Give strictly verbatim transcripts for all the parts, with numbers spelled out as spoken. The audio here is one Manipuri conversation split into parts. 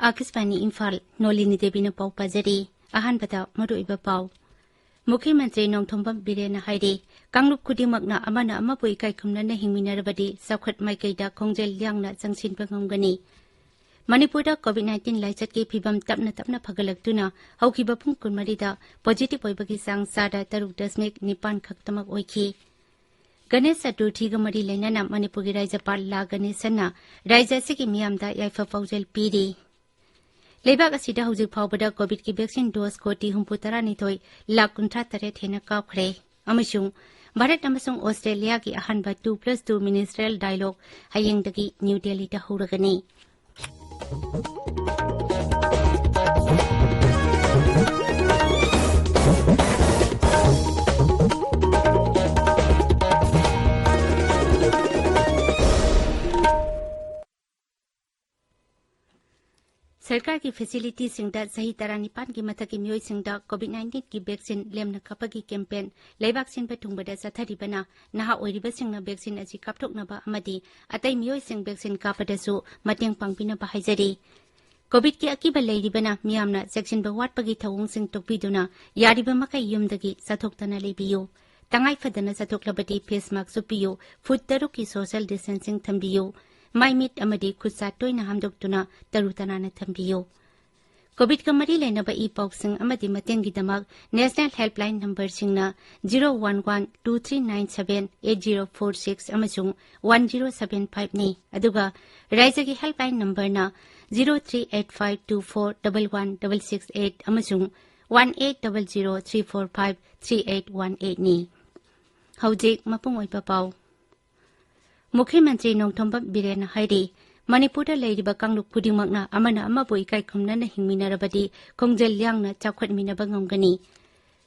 ꯑꯥꯀꯥꯁꯕꯥꯅꯤ ꯏꯝꯐꯥꯜ, ꯅꯣꯂꯤꯅꯤ ꯗꯦꯕꯤꯅ ꯄꯥꯎ ꯄꯥꯖꯔꯤ꯫ ꯑꯍꯥꯟꯕꯗ ꯃꯔꯨꯑꯣꯏꯕ ꯄꯥꯎ꯫ ꯃꯨꯈ꯭ꯌ ꯃꯟꯇ꯭ꯔꯤ ꯅꯣꯡꯊꯣꯝꯕꯝ ꯕꯤꯔꯦꯟꯅ ꯍꯥꯏꯔꯤ, ꯀꯥꯡꯂꯨꯞ ꯈꯨꯗꯤꯡꯃꯛꯅ ꯑꯃꯅ ꯑꯃꯕꯨ ꯏꯀꯥꯏ ꯈꯨꯝꯅꯅ ꯍꯤꯡꯃꯤꯟꯅꯔꯕꯗꯤ ꯆꯥꯎꯈꯠ ꯃꯥꯏꯀꯩꯗ ꯈꯣꯡꯖꯦꯜ ꯌꯥꯡꯅ ꯆꯪꯁꯤꯟꯕ ꯉꯝꯒꯅꯤ꯫ ꯃꯅꯤꯄꯨꯔꯗ ꯀꯣꯚꯤꯗ ꯅꯥꯏꯟꯇꯤꯟ ꯂꯥꯏꯆꯠꯀꯤ ꯐꯤꯚꯝ ꯇꯞꯅ ꯇꯞꯅ ꯐꯒꯠꯂꯛꯇꯨꯅ ꯍꯧꯈꯤꯕ ꯄꯨꯡ ꯀꯨꯟꯃꯔꯤꯗ ꯄꯣꯖꯤꯇꯤꯚ ꯑꯣꯏꯕꯒꯤ ꯆꯥꯡ ꯆꯥꯗ ꯇꯔꯨꯛ ꯗꯁꯃꯤꯛ ꯅꯤꯄꯥꯟ ꯈꯛꯇꯃꯛ ꯑꯣꯏꯈꯤ꯫ ꯒꯅꯦꯁ ꯆꯇꯨꯔꯊꯤꯒ ꯃꯔꯤ ꯂꯩꯅꯅ ꯃꯅꯤꯄꯨꯔꯒꯤ ꯔꯥꯖ꯭ꯌꯄꯥꯜ ꯂꯥ ꯒꯅꯦꯁꯟꯅ ꯔꯥꯖ꯭ꯌ ꯑꯁꯤꯒꯤ ꯃꯤꯌꯥꯝꯗ ꯌꯥꯏꯐ ꯄꯥꯎꯖꯦꯜ ꯄꯤꯔꯤ꯫ ꯂꯩꯕꯥꯛ ꯑꯁꯤꯗ ꯍꯧꯖꯤꯛ ꯐꯥꯎꯕꯗ ꯀꯣꯚꯤꯗꯀꯤ ꯚꯦꯛꯁꯤꯟ ꯗꯣꯁ ꯀꯣꯇꯤ ꯍꯨꯝꯐꯨ ꯇꯔꯥꯅꯤꯊꯣꯏ ꯂꯥꯈ ꯀꯨꯟꯊ꯭ꯔꯥ ꯇꯔꯦꯠ ꯍꯦꯟꯅ ꯀꯥꯞꯈ꯭ꯔꯦ꯫ ꯑꯃꯁꯨꯡ ꯚꯥꯔꯠ ꯑꯃꯁꯨꯡ ꯑꯣꯁꯇ꯭ꯔꯦꯂꯤꯌꯥꯒꯤ ꯑꯍꯥꯟꯕ two plus two ministerial dialogue ꯍꯌꯦꯡꯗꯒꯤ ꯅ꯭ꯌꯨ ꯗꯦꯜꯂꯤꯗ ꯍꯧꯔꯒꯅꯤ꯫ ꯁꯔꯀꯥꯔꯒꯤ ꯐꯦꯁꯤꯂꯤꯇꯤꯁꯤꯡꯗ ꯆꯍꯤ ꯇꯔꯥꯅꯤꯄꯥꯟꯒꯤ ꯃꯊꯛꯀꯤ ꯃꯤꯑꯣꯏꯁꯤꯡꯗ ꯀꯣꯚꯤꯗ ꯅꯥꯏꯟꯇꯤꯟꯒꯤ ꯚꯦꯛꯁꯤꯟ ꯂꯦꯝꯅ ꯀꯥꯞꯄꯒꯤ ꯀꯦꯝꯄꯦꯟ ꯂꯩꯕꯥꯛ ꯁꯤꯟꯕ ꯊꯨꯡꯕꯗ ꯆꯠꯊꯔꯤꯕꯅ ꯅꯍꯥ ꯑꯣꯏꯔꯤꯕꯁꯤꯡꯅ ꯚꯦꯛꯁꯤꯟ ꯑꯁꯤ ꯀꯥꯞꯊꯣꯛꯅꯕ ꯑꯃꯗꯤ ꯑꯇꯩ ꯃꯤꯑꯣꯏꯁꯤꯡ ꯚꯦꯛꯁꯤꯟ ꯀꯥꯞꯄꯗꯁꯨ ꯃꯇꯦꯡ ꯄꯥꯡꯕꯤꯅꯕ ꯍꯥꯏꯖꯔꯤ꯫ ꯀꯣꯚꯤꯗꯀꯤ ꯑꯀꯤꯕ ꯂꯩꯔꯤꯕꯅ ꯃꯤꯌꯥꯝꯅ ꯆꯦꯛꯁꯤꯟꯕ ꯋꯥꯠꯄꯒꯤ ꯊꯧꯑꯣꯡꯁꯤꯡ ꯇꯣꯛꯄꯤꯗꯨꯅ ꯌꯥꯔꯤꯕ ꯃꯈꯩ ꯌꯨꯝꯗꯒꯤ ꯆꯠꯊꯣꯛꯇꯅ ꯂꯩꯕꯤꯌꯨ꯫ ꯇꯉꯥꯏ ꯐꯗꯅ ꯆꯠꯊꯣꯛꯂꯕꯗꯤ ꯐꯦꯁ ꯃꯥꯛꯁ ꯎꯞꯄꯤꯌꯨ, ꯐꯨꯠ ꯇꯔꯨꯛꯀꯤ ꯁꯣꯁꯤꯌꯦꯜ ꯗꯤꯁꯇꯦꯟꯁꯤꯡ ꯊꯝꯕꯤꯌꯨ, ꯃꯥꯏ ꯃꯤꯠ ꯑꯃꯗꯤ ꯈꯨꯠ ꯁꯥ ꯇꯣꯏꯅ ꯍꯥꯝꯗꯣꯛꯇꯨꯅ ꯇꯔꯨ ꯇꯅꯥꯟꯅ ꯊꯝꯕꯤꯌꯨ꯫ ꯀꯣꯚꯤꯗꯀ ꯃꯔꯤ ꯂꯩꯅꯕ ꯏ ꯄꯥꯎꯁꯤꯡ ꯑꯃꯗꯤ ꯃꯇꯦꯡꯒꯤꯗꯃꯛ ꯅꯦꯁꯅꯦꯜ ꯍꯦꯜꯞꯂꯥꯏꯟ ꯅꯝꯕꯔꯁꯤꯡꯅ zero one one two three nine seven eight zero four six ꯑꯃꯁꯨꯡ one zero seven five ꯅꯤ꯫ ꯑꯗꯨꯒ ꯔꯥꯏꯖ꯭ꯌꯒꯤ ꯍꯦꯜꯞꯂꯥꯏꯟ ꯅꯝꯕꯔꯅ zero three eight five two four double one double six eight ꯑꯃꯁꯨꯡ one eight double zero three four five three eight one eight ꯅꯤ꯫ ꯍꯧꯖꯤꯛ ꯃꯄꯨꯡ ꯑꯣꯏꯕ ꯄꯥꯎ꯫ ꯃꯨꯈ꯭ꯌ ꯃꯟꯇ꯭ꯔꯤ ꯅꯣꯡꯊꯣꯝꯕꯝ ꯕꯤꯔꯦꯟꯅ ꯍꯥꯏꯔꯤ, ꯃꯅꯤꯄꯨꯔꯗ ꯂꯩꯔꯤꯕ ꯀꯥꯡꯂꯨꯞ ꯈꯨꯗꯤꯡꯃꯛꯅ ꯑꯃꯅ ꯑꯃꯕꯨ ꯏꯀꯥꯏ ꯈꯨꯝꯅꯅ ꯍꯤꯡꯃꯤꯟꯅꯔꯕꯗꯤ ꯈꯣꯡꯖꯦꯜ ꯌꯥꯡꯅ ꯆꯥꯎꯈꯠꯃꯤꯟꯅꯕ ꯉꯝꯒꯅꯤ꯫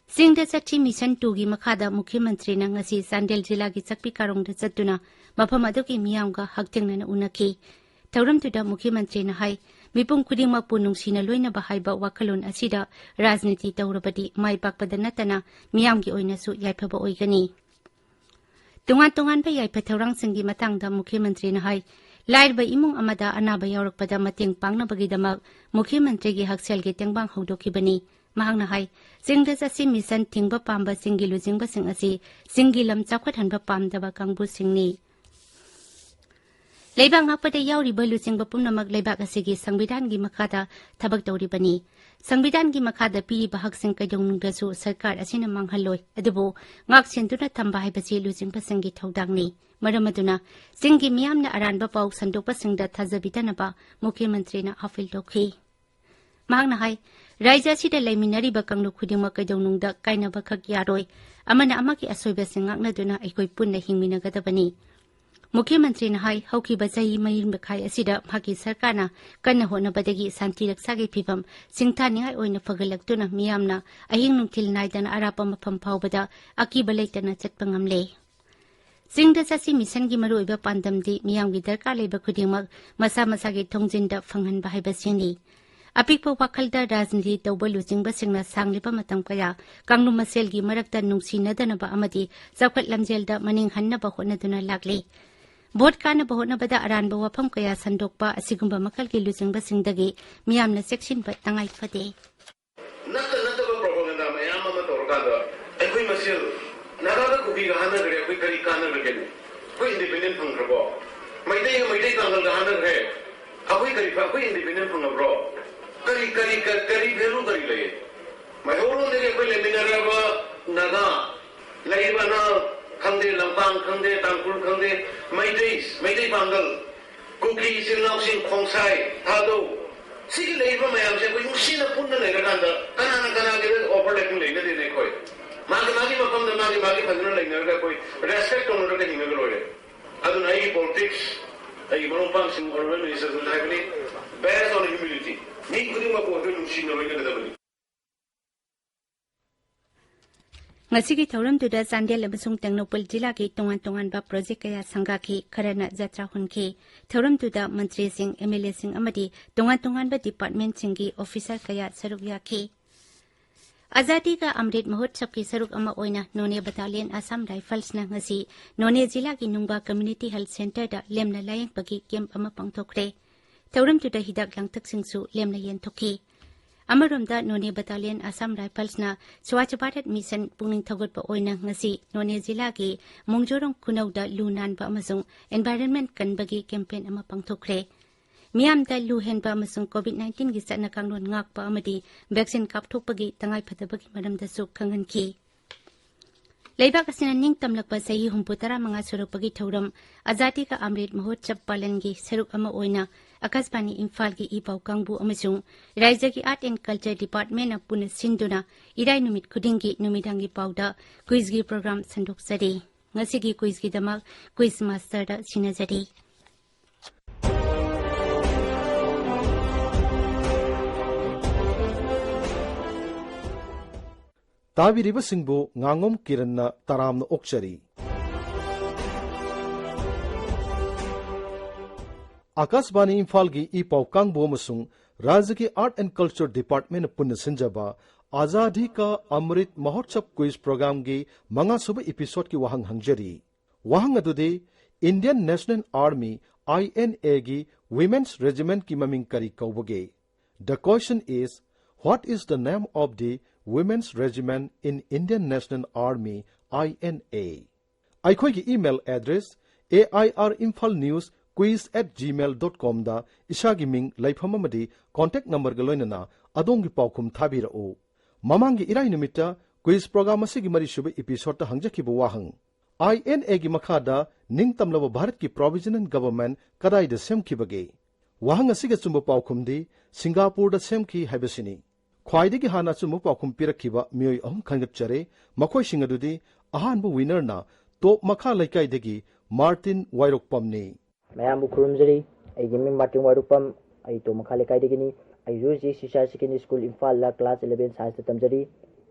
ꯆꯤꯡꯗ ꯆꯠꯁꯤ ꯃꯤꯁꯟ ꯇꯨꯒꯤ ꯃꯈꯥꯗ ꯃꯨꯈ꯭ꯌ ꯃꯟꯇ꯭ꯔꯤꯅ ꯉꯁꯤ ꯆꯥꯟꯗꯦꯜ ꯖꯤꯂꯥꯒꯤ ꯆꯥꯛꯄꯤ ꯀꯥꯔꯣꯡꯗ ꯆꯠꯇꯨꯅ ꯃꯐꯝ ꯑꯗꯨꯒꯤ ꯃꯤꯌꯥꯝꯒ ꯍꯛꯊꯦꯡꯅꯅ ꯎꯅꯈꯤ꯫ ꯊꯧꯔꯝꯗꯨꯗ ꯃꯨꯈ꯭ꯌ ꯃꯟꯇ꯭ꯔꯤꯅ ꯍꯥꯏ, ꯃꯤꯄꯨꯝ ꯈꯨꯗꯤꯡꯃꯛꯄꯨ ꯅꯨꯡꯁꯤꯅ ꯂꯣꯏꯅꯕ ꯍꯥꯏꯕ ꯋꯥꯈꯜꯂꯣꯟ ꯑꯁꯤꯗ ꯔꯥꯖꯅꯤꯇꯤ ꯇꯧꯔꯕꯗꯤ ꯃꯥꯏ ꯄꯥꯛꯄꯗ ꯅꯠꯇꯅ ꯃꯤꯌꯥꯝꯒꯤ ꯑꯣꯏꯅꯁꯨ ꯌꯥꯏꯐꯕ ꯑꯣꯏꯒꯅꯤ꯫ ꯇꯣꯉꯥꯟ ꯇꯣꯉꯥꯟꯕ ꯌꯥꯏꯐ ꯊꯧꯔꯥꯡꯁꯤꯡꯒꯤ ꯃꯇꯥꯡꯗ ꯃꯨꯈ꯭ꯌ ꯃꯟꯇ꯭ꯔꯤꯅ ꯍꯥꯏ, ꯂꯥꯏꯔꯕ ꯏꯃꯨꯡ ꯑꯃꯗ ꯑꯅꯥꯕ ꯌꯥꯎꯔꯛꯄꯗ ꯃꯇꯦꯡ ꯄꯥꯡꯅꯕꯒꯤꯗꯃꯛ ꯃꯨꯈ꯭ꯌ ꯃꯟꯇ꯭ꯔꯤꯒꯤ ꯍꯛꯁꯦꯜꯒꯤ ꯇꯦꯡꯕꯥꯡ ꯍꯧꯗꯣꯛꯈꯤꯕꯅꯤ꯫ ꯃꯍꯥꯛꯅ ꯍꯥꯏ, ꯆꯤꯡꯗ ꯆꯠꯁꯤ ꯃꯤꯁꯟ ꯊꯤꯡꯕ ꯄꯥꯝꯕ ꯆꯤꯡꯒꯤ ꯂꯨꯆꯤꯡꯕꯁꯤꯡ ꯑꯁꯤ ꯆꯤꯡꯒꯤ ꯂꯝ ꯆꯥꯎꯈꯠꯍꯟꯕ ꯄꯥꯝꯗꯕ ꯀꯥꯡꯕꯨꯁꯤꯡꯅꯤ꯫ ꯂꯩꯕꯥꯛ ꯉꯥꯛꯄꯗ ꯌꯥꯎꯔꯤꯕ ꯂꯨꯆꯤꯡꯕ ꯄꯨꯝꯅꯃꯛ ꯂꯩꯕꯥꯛ ꯑꯁꯤꯒꯤ ꯁꯪꯕꯤꯙꯥꯟꯒꯤ ꯃꯈꯥꯗ ꯊꯕꯛ ꯇꯧꯔꯤꯕꯅꯤ꯫ ꯁꯪꯕꯤꯙꯥꯟꯒꯤ ꯃꯈꯥꯗ ꯄꯤꯔꯤꯕ ꯍꯛꯁꯤꯡ ꯀꯩꯗꯧꯅꯨꯡꯗꯁꯨ ꯁꯔꯀꯥꯔ ꯑꯁꯤꯅ ꯃꯥꯡꯍꯜꯂꯣꯏ, ꯑꯗꯨꯕꯨ ꯉꯥꯛ ꯁꯦꯟꯗꯨꯅ ꯊꯝꯕ ꯍꯥꯏꯕꯁꯤ ꯂꯨꯆꯤꯡꯕꯁꯤꯡꯒꯤ ꯊꯧꯗꯥꯡꯅꯤ꯫ ꯃꯔꯝ ꯑꯗꯨꯅ ꯆꯤꯡꯒꯤ ꯃꯤꯌꯥꯝꯅ ꯑꯔꯥꯟꯕ ꯄꯥꯎ ꯁꯟꯗꯣꯛꯄꯁꯤꯡꯗ ꯊꯥꯖꯕꯤꯗꯅꯕ ꯃꯨꯈ꯭ꯌ ꯃꯟꯇ꯭ꯔꯤꯅ ꯑꯥꯄꯤꯜ ꯇꯧꯈꯤ꯫ ꯃꯍꯥꯛꯅ ꯍꯥꯏ, ꯔꯥꯖ꯭ꯌ ꯑꯁꯤꯗ ꯂꯩꯃꯤꯟꯅꯔꯤꯕ ꯀꯥꯡꯂꯨꯞ ꯈꯨꯗꯤꯡꯃꯛ ꯀꯩꯗꯧꯅꯨꯡꯗ ꯀꯥꯏꯅꯕ ꯈꯛ ꯌꯥꯔꯣꯏ꯫ ꯑꯃꯅ ꯑꯃꯒꯤ ꯑꯁꯣꯏꯕꯁꯤꯡ ꯉꯥꯛꯅꯗꯨꯅ ꯑꯩꯈꯣꯏ ꯄꯨꯟꯅ ꯍꯤꯡꯃꯤꯟꯅꯒꯗꯕꯅꯤ꯫ ꯃꯨꯈ꯭ꯌ ꯃꯟꯇ꯭ꯔꯤꯅ ꯍꯥꯏ, ꯍꯧꯈꯤꯕ ꯆꯍꯤ ꯃꯔꯤ ꯃꯈꯥꯏ ꯑꯁꯤꯗ ꯃꯍꯥꯛꯀꯤ ꯁꯔꯀꯥꯔꯅ ꯀꯟꯅ ꯍꯣꯠꯅꯕꯗꯒꯤ ꯁꯥꯟꯇꯤ ꯔꯛꯁꯥꯒꯤ ꯐꯤꯕꯝ ꯁꯤꯡꯊꯥꯅꯤꯡꯉꯥꯏ ꯑꯣꯏꯅ ꯐꯒꯠꯂꯛꯇꯨꯅ ꯃꯤꯌꯥꯝꯅ ꯑꯍꯤꯡ ꯅꯨꯡꯊꯤꯜ ꯅꯥꯏꯗꯅ ꯑꯔꯥꯞꯄ ꯃꯐꯝ ꯐꯥꯎꯕꯗ ꯑꯀꯤꯕ ꯂꯩꯇꯅ ꯆꯠꯄ ꯉꯝꯂꯦ꯫ ꯆꯤꯡꯗ ꯆꯠꯁꯤ ꯃꯤꯁꯟꯒꯤ ꯃꯔꯨꯑꯣꯏꯕ ꯄꯥꯟꯗꯝꯗꯤ ꯃꯤꯌꯥꯝꯒꯤ ꯗꯔꯀꯥꯔ ꯂꯩꯕ ꯈꯨꯗꯤꯡꯃꯛ ꯃꯁꯥ ꯃꯁꯥꯒꯤ ꯊꯣꯡꯖꯤꯟꯗ ꯐꯪꯍꯟꯕ ꯍꯥꯏꯕꯁꯤꯅꯤ꯫ ꯑꯄꯤꯛꯄ ꯋꯥꯈꯜꯗ ꯔꯥꯖꯅꯤꯇꯤ ꯇꯧꯕ ꯂꯨꯆꯤꯡꯕꯁꯤꯡꯅ ꯁꯥꯡꯂꯤꯕ ꯃꯇꯝ ꯀꯌꯥ ꯀꯥꯡꯂꯨꯞ ꯃꯁꯦꯜꯒꯤ ꯃꯔꯛꯇ ꯅꯨꯡꯁꯤꯅꯗꯅꯕ ꯑꯃꯗꯤ ꯆꯥꯎꯈꯠ ꯂꯝꯖꯦꯜꯗ ꯃꯅꯤꯡ ꯍꯟꯅꯕ ꯍꯣꯠꯅꯗꯨꯅ ꯂꯥꯛꯂꯤ꯫ ꯚꯣꯠ ꯀꯥꯅꯕ ꯍꯣꯠꯅꯕꯗ ꯑꯔꯥꯟꯕ ꯋꯥꯐꯝ ꯀꯌꯥ ꯁꯟꯗꯣꯛꯄ ꯑꯁꯤꯒꯨꯝꯕ ꯃꯈꯜꯒꯤ ꯂꯨꯆꯤꯡꯕꯁꯤꯡꯗꯒꯤ ꯃꯤꯌꯥꯝꯅ ꯆꯦꯛꯁꯤꯟꯕ ꯇꯉꯥꯏ ꯐꯗꯦ꯫ ꯅꯠꯇ ꯅꯠꯇꯕ ꯄ꯭ꯔꯣꯄꯥꯒꯦꯟꯗꯥ ꯃꯌꯥꯝ ꯑꯃ ꯇꯧꯔꯀꯥꯟꯗ ꯑꯩꯈꯣꯏ ꯃꯁꯦꯜ ꯅꯥꯒꯥꯒ ꯀꯨꯀꯤꯒ ꯍꯥꯠꯅꯈ꯭ꯔꯦ, ꯑꯩꯈꯣꯏ ꯀꯔꯤ ꯀꯥꯟꯅꯈ꯭ꯔꯒꯦꯅꯦ? ꯑꯩꯈꯣꯏ ꯏꯟꯗꯤꯄꯦꯟꯗꯦꯟ ꯐꯪꯈ꯭ꯔꯕꯣ? ꯃꯩꯇꯩꯒ ꯃꯩꯇꯩ ꯄꯥꯡꯒꯜꯒ ꯍꯥꯠꯅꯈ꯭ꯔꯦ, ꯑꯩꯈꯣꯏ ꯀꯔꯤ ꯐ-, ꯑꯩꯈꯣꯏ ꯏꯟꯗꯤꯄꯦꯟꯗꯦꯟ ꯐꯪꯉꯕ꯭ꯔꯣ? ꯀꯔꯤ, ꯀꯔꯤ, ꯀ-, ꯀꯔꯤ ꯚꯦꯂꯨ ꯀꯔꯤ ꯂꯩ? ꯃꯩꯍꯧꯔꯣꯟꯗꯒꯤ ꯑꯩꯈꯣꯏ ꯂꯩꯃꯤꯟꯅꯔꯕ ꯅꯥꯒꯥ, ꯂꯩꯔꯤꯕ ꯑꯅꯥꯜ ꯈꯪꯗꯦ, ꯂꯝꯀꯥꯡ ꯈꯪꯗꯦ, ꯇꯥꯡꯈꯨꯜ ꯈꯪꯗꯦ, ꯃꯩꯇꯩ, ꯃꯩꯇꯩ ꯄꯥꯡꯒꯜ, ꯀꯨꯀꯤ ꯏꯆꯤꯜ ꯏꯅꯥꯎꯁꯤꯡ, ꯈꯣꯡꯁꯥꯏ, ꯊꯥꯗꯧ, ꯁꯤꯒꯤ ꯂꯩꯔꯤꯕ ꯃꯌꯥꯝꯁꯦ ꯑꯩꯈꯣꯏ ꯅꯨꯡꯁꯤꯅ ꯄꯨꯟꯅ ꯂꯩꯔꯀꯥꯟꯗ ꯀꯅꯥꯅ ꯀꯅꯥꯒꯤꯗ ꯑꯣꯚꯔꯂꯦꯄꯤꯡ ꯂꯩꯅꯗꯦꯅꯦ ꯑꯩꯈꯣꯏ꯫ ꯃꯥꯒꯤ ꯃꯥꯒꯤ ꯃꯐꯝꯗ ꯃꯥꯒꯤ ꯃꯥꯒꯤ ꯐꯖꯅ ꯂꯩꯅꯔꯒ ꯑꯩꯈꯣꯏ ꯔꯦꯁꯄꯦꯛ ꯇꯧꯅꯔꯒ ꯍꯤꯡꯉꯒ ꯂꯣꯏꯔꯦ꯫ ꯑꯗꯨꯅ ꯑꯩꯒꯤ ꯄꯣꯂꯤꯇꯤꯛꯁ, ꯑꯩꯒꯤ ꯃꯔꯨꯞ ꯃꯄꯥꯡꯁꯤꯡ ꯑꯣꯅꯔꯦꯕꯜ ꯃꯤꯅꯤꯁꯇꯔꯁꯤꯡ ꯍꯥꯏꯕꯅꯤ, ꯕꯦꯁ ꯑꯣꯟ ꯍ꯭ꯌꯨꯃꯤꯅꯤꯇꯤ, ꯃꯤ ꯈꯨꯗꯤꯡꯃꯛꯄꯨ ꯑꯩꯈꯣꯏ ꯅꯨꯡꯁꯤꯅ ꯂꯣꯏꯅꯒꯗꯕꯅꯤ꯫ ꯉꯁꯤꯒꯤ ꯊꯧꯔꯝꯗꯨꯗ ꯆꯥꯟꯗꯦꯜ ꯑꯃꯁꯨꯡ ꯇꯦꯡꯅꯧꯄꯜ ꯖꯤꯂꯥꯒꯤ ꯇꯣꯉꯥꯟ ꯇꯣꯉꯥꯟꯕ ꯄ꯭ꯔꯣꯖꯦꯛ ꯀꯌꯥ ꯁꯪꯒꯥꯈꯤ, ꯈꯔꯅ ꯖꯇ꯭ꯔꯥ ꯍꯨꯟꯈꯤ꯫ ꯊꯧꯔꯝꯗꯨꯗ ꯃꯟꯇ꯭ꯔꯤꯁꯤꯡ, ꯑꯦꯝ ꯑꯦꯜ ꯑꯦꯁꯤꯡ ꯑꯃꯗꯤ ꯇꯣꯉꯥꯟ ꯇꯣꯉꯥꯟꯕ ꯗꯤꯄꯥꯔꯠꯃꯦꯟꯠꯁꯤꯡꯒꯤ ꯑꯣꯐꯤꯁꯥꯔ ꯀꯌꯥ ꯁꯔꯨꯛ ꯌꯥꯈꯤ꯫ ꯑꯖꯥꯗꯤ ꯀꯥ ꯑꯃ꯭ꯔꯤꯠ ꯃꯍꯣꯠꯁꯕꯀꯤ ꯁꯔꯨꯛ ꯑꯃ ꯑꯣꯏꯅ ꯅꯣꯅꯦ ꯕꯇꯥꯂꯤꯌꯟ ꯑꯁꯥꯝ ꯔꯥꯏꯐꯜꯁꯅ ꯉꯁꯤ ꯅꯣꯅꯦ ꯖꯤꯂꯥꯒꯤ ꯅꯨꯡꯕꯥ ꯀꯝꯃ꯭ꯌꯨꯅꯤꯇꯤ ꯍꯦꯜꯊ ꯁꯦꯟꯇꯔꯗ ꯂꯦꯝꯅ ꯂꯥꯌꯦꯡꯕꯒꯤ ꯀꯦꯝꯞ ꯑꯃ ꯄꯥꯡꯊꯣꯛꯈ꯭ꯔꯦ꯫ ꯊꯧꯔꯝꯗꯨꯗ ꯍꯤꯗꯥꯛ ꯂꯥꯡꯊꯛꯁꯤꯡꯁꯨ ꯂꯦꯝꯅ ꯌꯦꯟꯊꯣꯛꯈꯤ꯫ ꯑꯃꯔꯣꯝꯗ ꯅꯣꯅꯦ ꯕꯇꯥꯂꯤꯌꯟ ꯑꯁꯥꯝ ꯔꯥꯏꯐꯜꯁꯅ ꯁ꯭ꯋꯥꯆ ꯚꯥꯔꯠ ꯃꯤꯁꯟ ꯄꯨꯛꯅꯤꯡ ꯊꯧꯒꯠꯄ ꯑꯣꯏꯅ ꯉꯁꯤ ꯅꯣꯅꯦ ꯖꯤꯂꯥꯒꯤ ꯃꯣꯡꯖꯣꯔꯣꯡ ꯈꯨꯅꯧꯗ ꯂꯨ ꯅꯥꯟꯕ ꯑꯃꯁꯨꯡ ꯏꯟꯚꯥꯏꯔꯟꯃꯦꯟ ꯀꯟꯕꯒꯤ ꯀꯦꯝꯄꯦꯟ ꯑꯃ ꯄꯥꯡꯊꯣꯛꯈ꯭ꯔꯦ꯫ ꯃꯤꯌꯥꯝꯗ ꯂꯨ ꯍꯦꯟꯕ ꯑꯃꯁꯨꯡ ꯀꯣꯚꯤꯗ ꯅꯥꯏꯟꯇꯤꯟꯒꯤ ꯆꯠꯅ ꯀꯥꯡꯂꯣꯟ ꯉꯥꯛꯄ ꯑꯃꯗꯤ ꯚꯦꯛꯁꯤꯟ ꯀꯥꯞꯊꯣꯛꯄꯒꯤ ꯇꯉꯥꯏꯐꯗꯕꯒꯤ ꯃꯔꯝꯗꯁꯨ ꯈꯪꯍꯟꯈꯤ꯫ ꯂꯩꯕꯥꯛ ꯑꯁꯤꯅ ꯅꯤꯡꯇꯝꯂꯛꯄ ꯆꯍꯤ ꯍꯨꯝꯐꯨ ꯇꯔꯥꯃꯉꯥ ꯁꯨꯔꯛꯄꯒꯤ ꯊꯧꯔꯝ ꯑꯖꯥꯗꯤ ꯀꯥ ꯑꯃ꯭ꯔꯤꯠ ꯃꯍꯣꯠꯁꯕ ꯄꯥꯂꯟꯒꯤ ꯁꯔꯨꯛ ꯑꯃ ꯑꯣꯏꯅ ꯑꯀꯥꯁꯕꯥꯅꯤ ꯏꯝꯐꯥꯜꯒꯤ ꯏ ꯄꯥꯎ ꯀꯥꯡꯕꯨ ꯑꯃꯁꯨꯡ ꯔꯥꯏꯖ꯭ꯌꯒꯤ ꯑꯥꯔꯠ ꯑꯦꯟ ꯀꯜꯆꯔ ꯗꯤꯄꯥꯔꯠꯃꯦꯟꯅ ꯄꯨꯟꯅ ꯁꯤꯟꯗꯨꯅ ꯏꯔꯥꯏ ꯅꯨꯃꯤꯠ ꯈꯨꯗꯤꯡꯒꯤ ꯅꯨꯃꯤꯗꯥꯡꯒꯤ ꯄꯥꯎꯗ ꯀ꯭ꯋꯤꯖꯒꯤ ꯄ꯭ꯔꯣꯒ꯭ꯔꯥꯝ ꯁꯟꯗꯣꯛꯆꯔꯤ꯫ ꯉꯁꯤꯒꯤ ꯀ꯭ꯋꯤꯖꯀꯤꯗꯃꯛ ꯀ꯭ꯋꯤꯖ ꯃꯥꯁꯇꯔꯗ ꯁꯤꯟꯅꯖꯔꯤ꯫ ꯇꯥꯕꯤꯔꯤꯕꯁꯤꯡꯕꯨ ꯉꯥꯉꯣꯝ ꯀꯤꯔꯟꯅ ꯇꯔꯥꯝꯅ ꯑꯣꯛꯆꯔꯤ꯫ ꯑꯀꯥꯁꯕꯥꯅꯤ ꯏꯝꯐꯥꯜꯒꯤ ꯏ ꯄꯥꯎ ꯀꯥꯡꯕꯨ ꯑꯃꯁꯨꯡ ꯔꯥꯖ꯭ꯌꯒꯤ ꯑꯥꯔꯠ ꯑꯦꯟ ꯀꯜꯆꯔ ꯗꯤꯄꯥꯔꯠꯃꯦꯟꯅ ꯄꯨꯟꯅ ꯁꯤꯟꯖꯕ ꯑꯖꯥꯗꯤ ꯀꯥ ꯑꯃ꯭ꯔꯤꯠ ꯃꯍꯣꯠꯁꯕ ꯀ꯭ꯋꯤꯖ ꯄ꯭ꯔꯣꯒ꯭ꯔꯥꯝꯒꯤ ꯃꯉꯥꯁꯨꯕ ꯏꯄꯤꯁꯣꯗꯀꯤ ꯋꯥꯍꯪ ꯍꯪꯖꯔꯤ꯫ ꯋꯥꯍꯪ ꯑꯗꯨꯗꯤ, Indian National Army, I N A ꯒꯤ Women's Regiment ꯀꯤ ꯃꯃꯤꯡ ꯀꯔꯤ ꯀꯧꯕꯒꯦ? The question is, what is the name of the Women's Regiment in Indian National Army, I N A? ꯑꯩꯈꯣꯏꯒꯤ email address, A I R Imphal News Quiz at gmail dot com ꯗ ꯏꯁꯥꯒꯤ ꯃꯤꯡ, ꯂꯩꯐꯝ ꯑꯃꯗꯤ contact number ꯒ ꯂꯣꯏꯅꯅ ꯑꯗꯣꯝꯒꯤ ꯄꯥꯎꯈꯨꯝ ꯊꯥꯕꯤꯔꯛꯎ꯫ ꯃꯃꯥꯡꯒꯤ ꯏꯔꯥꯏ ꯅꯨꯃꯤꯠꯇ ꯀ꯭ꯋꯤꯖ ꯄ꯭ꯔꯣꯒ꯭ꯔꯥꯝ ꯑꯁꯤꯒꯤ ꯃꯔꯤꯁꯨꯕ ꯏꯄꯤꯁꯣꯗꯇ ꯍꯪꯖꯈꯤꯕ ꯋꯥꯍꯪ, I N A ꯒꯤ ꯃꯈꯥꯗ ꯅꯤꯡꯇꯝꯂꯕ ꯚꯥꯔꯠꯀꯤ ꯄ꯭ꯔꯣꯚꯤꯖꯅꯦꯜ ꯒꯚꯔꯟꯃꯦꯟꯠ ꯀꯗꯥꯏꯗ ꯁꯦꯝꯈꯤꯕꯒꯦ? ꯋꯥꯍꯪ ꯑꯁꯤꯒꯤ ꯑꯆꯨꯝꯕ ꯄꯥꯎꯈꯨꯝꯗꯤ ꯁꯤꯡꯒꯥꯄꯨꯔꯗ ꯁꯦꯝꯈꯤ ꯍꯥꯏꯕꯁꯤꯅꯤ꯫ ꯈ꯭ꯋꯥꯏꯗꯒꯤ ꯍꯥꯟꯅ ꯑꯆꯨꯝꯕ ꯄꯥꯎꯈꯨꯝ ꯄꯤꯔꯛꯈꯤꯕ ꯃꯤꯑꯣꯏ ꯑꯍꯨꯝ ꯈꯟꯒꯠꯆꯔꯦ꯫ ꯃꯈꯣꯏꯁꯤꯡ ꯑꯗꯨꯗꯤ, ꯑꯍꯥꯟꯕ winner ꯅ ꯇꯣꯞ ꯃꯈꯥ ꯂꯩꯀꯥꯏꯗꯒꯤ ꯃꯥꯔꯇꯤꯟ ꯋꯥꯏꯔꯣꯛꯄꯝꯅꯤ꯫ ꯃꯌꯥꯝꯕꯨ ꯈꯨꯔꯨꯝꯖꯔꯤ꯫ ꯑꯩꯒꯤ ꯃꯤꯡ ꯃꯥꯔꯇꯤꯟ ꯋꯥꯏꯔꯣꯛꯄꯝ꯫ ꯑꯩ ꯇꯣꯞ ꯃꯈꯥ ꯂꯩꯀꯥꯏꯗꯒꯤꯅꯤ꯫ ꯑꯩꯁꯨ ꯍꯧꯖꯤꯛ ꯁꯤꯁꯥ ꯁꯦꯀꯦꯟꯗꯔꯤ ꯁ꯭ꯀꯨꯜ ꯏꯝꯐꯥꯜꯗ ꯀ꯭ꯂꯥꯁ eleven science ꯇ ꯇꯝꯖꯔꯤ꯫